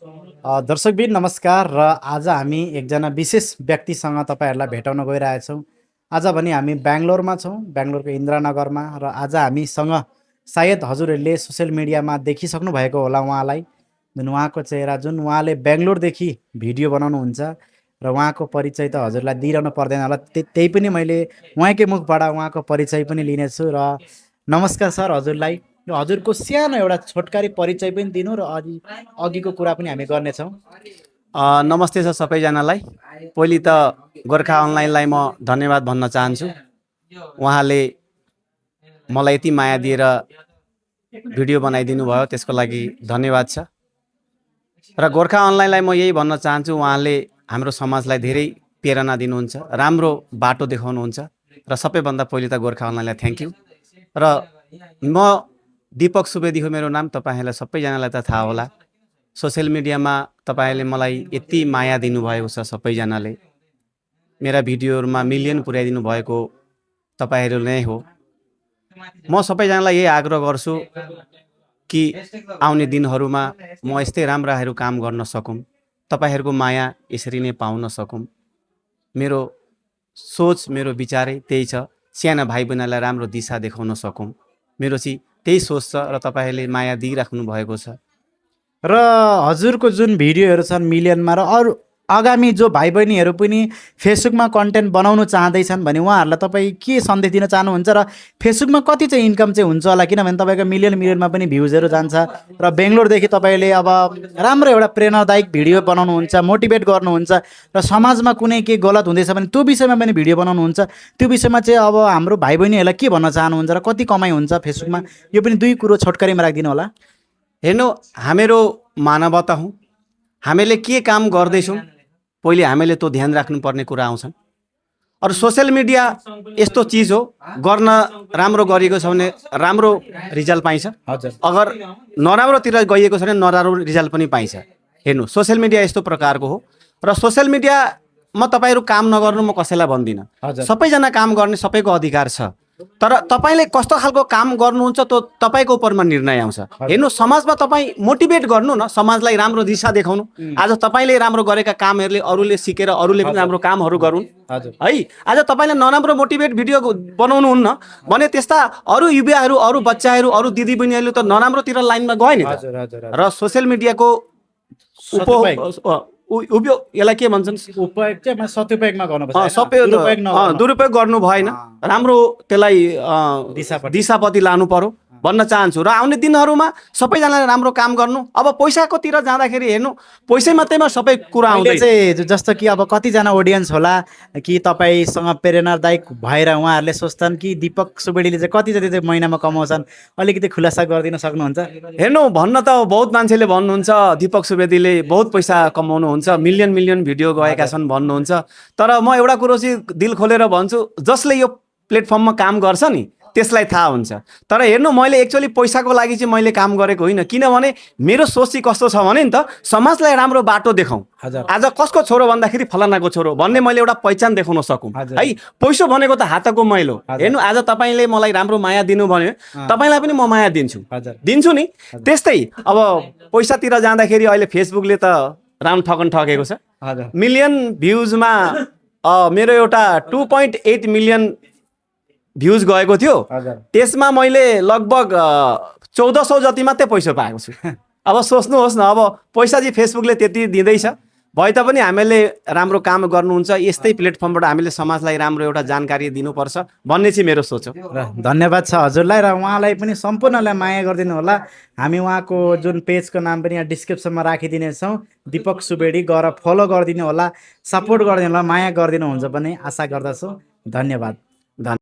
दर्शकबिन नमस्कार र आज हामी एकजना विशेष व्यक्तिसँग तपाईँहरूलाई भेटाउन गइरहेछौँ। आज भने हामी बेङ्गलोरमा छौँ, बेङ्गलोरको इन्द्रनगरमा। र आज हामीसँग सायद हजुरहरूले सोसियल मिडियामा देखिसक्नु भएको होला उहाँलाई, जुन उहाँको चेहरा, जुन उहाँले बेङ्गलोरदेखि भिडियो बनाउनुहुन्छ र उहाँको परिचय त हजुरलाई दिइरहनु पर्दैन होला, त्यही पनि मैले उहाँकै मुखबाट उहाँको परिचय पनि लिनेछु। र नमस्कार सर हजुरलाई। र हजुरको सानो एउटा छोटकरी परिचय पनि दिनु र अघिको कुरा पनि हामी गर्नेछौँ। नमस्ते छ सबैजनालाई। पहिले त गोर्खा अनलाइनलाई म धन्यवाद भन्न चाहन्छु। उहाँले मलाई यति माया दिएर भिडियो बनाइदिनु भयो, त्यसको लागि धन्यवाद छ। र गोर्खा अनलाइनलाई म यही भन्न चाहन्छु, उहाँले हाम्रो समाजलाई धेरै प्रेरणा दिनुहुन्छ, राम्रो बाटो देखाउनुहुन्छ। र सबैभन्दा पहिले त गोर्खा अनलाइनलाई थ्याङ्क यू। र म दीपक सुवेदी हो मेरो नाम, तपाईँहरूलाई सबैजनालाई त थाहा होला। सोसियल मिडियामा तपाईँहरूले मलाई यति माया दिनुभएको छ, सबैजनाले मेरा भिडियोहरूमा मिलियन पुर्याइदिनु भएको तपाईँहरू नै हो। म सबैजनालाई यही आग्रह गर्छु कि आउने दिनहरूमा म यस्तै राम्राहरू काम गर्न सकौँ, तपाईँहरूको माया यसरी नै पाउन सकौँ। मेरो सोच, मेरो विचारै त्यही छ, साना भाइ बहिनीलाई राम्रो दिशा देखाउन सकौँ। मेरो चाहिँ त्यही सोच छ र तपाईँहरूले माया दिइराख्नु भएको छ। र हजुरको जुन भिडियोहरू छन् मिलियनमा, र अरू आगामी जो भाइ बहिनीहरू पनि फेसबुकमा कन्टेन्ट बनाउनु चाहँदैछन् भने उहाँहरूलाई तपाईँ के सन्देश दिन चाहनुहुन्छ? र फेसबुकमा कति चाहिँ इन्कम चाहिँ हुन्छ होला, किनभने तपाईँको मिलियनमा पनि भ्युजहरू जान्छ र बेङ्गलोरदेखि तपाईँले अब राम्रो एउटा प्रेरणादायक भिडियो बनाउनुहुन्छ, मोटिभेट गर्नुहुन्छ र समाजमा कुनै के गलत हुँदैछ भने त्यो विषयमा पनि भिडियो बनाउनुहुन्छ। त्यो विषयमा चाहिँ अब हाम्रो भाइ बहिनीहरूलाई के भन्न चाहनुहुन्छ र कति कमाइ हुन्छ फेसबुकमा, यो पनि दुई कुरो छोटकरीमा राखिदिनु होला। हेर्नु, हामीहरू मानवता हौँ, हामीले के काम गर्दैछौँ पहिले हामीले त्यो ध्यान राख्नुपर्ने कुरा आउँछन्। अरू सोसियल मिडिया यस्तो चिज हो, गर्न राम्रो गरिएको छ भने राम्रो रिजल्ट पाइन्छ, अगर नराम्रोतिर गइएको छ भने नराम्रो रिजल्ट पनि पाइन्छ। हेर्नु, सोसियल मिडिया यस्तो प्रकारको हो। र सोसियल मिडियामा तपाईँहरू काम नगर्नु म कसैलाई भन्दिनँ, सबैजना काम गर्ने सबैको अधिकार छ। तर तपाईँले कस्तो खालको काम गर्नुहुन्छ त्यो तपाईँको उपरमा निर्णय आउँछ। हेर्नु, समाजमा तपाईँ मोटिभेट गर्नु न, समाजलाई राम्रो दिशा देखाउनु। आज तपाईँले राम्रो गरेका कामहरूले अरूले सिकेर अरूले पनि राम्रो कामहरू गरून् है। आज तपाईँले नराम्रो मोटिभेट भिडियो बनाउनुहुन्न भने त्यस्ता अरू युवाहरू, अरू बच्चाहरू, अरू दिदीबहिनीहरूले त नराम्रोतिर लाइनमा गयो नि त। र सोसियल मिडियाको यसलाई के भन्छन्, उपयोग चाहिँ सदुपयोगमा गर्नुपर्छ, दुरुपयोग गर्नु भएन, राम्रो त्यसलाई दिशापट्टि लानु पर्यो भन्न चाहन्छु। र आउने दिनहरूमा सबैजनाले राम्रो काम गर्नु। अब पैसाकोतिर जाँदाखेरि हेर्नु, पैसै मात्रैमा सबै कुरा आउँदैन। चाहिँ जस्तो कि अब कतिजना ऑडियन्स होला कि तपाईँसँग प्रेरणादायक भएर उहाँहरूले सोच्छन् कि दीपक सुवेदीले चाहिँ कति जति चाहिँ महिनामा कमाउँछन्, अलिकति खुलासा गरिदिन सक्नुहुन्छ? हेर्नु, भन्न त बहुत मान्छेले भन्नुहुन्छ दीपक सुवेदीले बहुत पैसा कमाउनुहुन्छ, मिलियन भिडियो गएका छन् भन्नुहुन्छ। तर म एउटा कुरो चाहिँ दिल खोलेर भन्छु, जसले यो प्लेटफर्ममा काम गर्छ नि त्यसलाई थाहा हुन्छ। तर हेर्नु, मैले एक्चुअली पैसाको लागि चाहिँ मैले काम गरेको होइन, किनभने मेरो सोच चाहिँ कस्तो छ भने नि त, समाजलाई राम्रो बाटो देखाउँ। आज कसको छोरो भन्दाखेरि फलानाको छोरो भन्ने मैले एउटा पहिचान देखाउन सकौँ है। पैसो भनेको त हातको मैलो। हेर्नु, आज तपाईँले मलाई राम्रो माया दिनु भन्यो, तपाईँलाई पनि म माया दिन्छु नि। त्यस्तै अब पैसातिर जाँदाखेरि अहिले फेसबुकले त राम्रो ठगेको छ। मिलियन भ्युजमा मेरो एउटा 2.8 मिलियन भ्युज गएको थियो, त्यसमा मैले लगभग 1400 जति मात्रै पैसा पाएको छु। अब सोच्नुहोस् न, अब पैसा चाहिँ फेसबुकले त्यति दिँदैछ भए तापनि हामीले राम्रो काम गर्नुहुन्छ, यस्तै प्लेटफर्मबाट हामीले समाजलाई राम्रो एउटा जानकारी दिनुपर्छ भन्ने चाहिँ मेरो सोच हो। र धन्यवाद छ हजुरलाई, र उहाँलाई पनि सम्पूर्णलाई माया गरिदिनु होला। हामी उहाँको जुन पेजको नाम पनि यहाँ डिस्क्रिप्सनमा राखिदिनेछौँ, दीपक सुवेदी, गएर फलो गरिदिनु होला, सपोर्ट गरिदिनु होला, माया गरिदिनुहुन्छ भने आशा गर्दछु। धन्यवाद।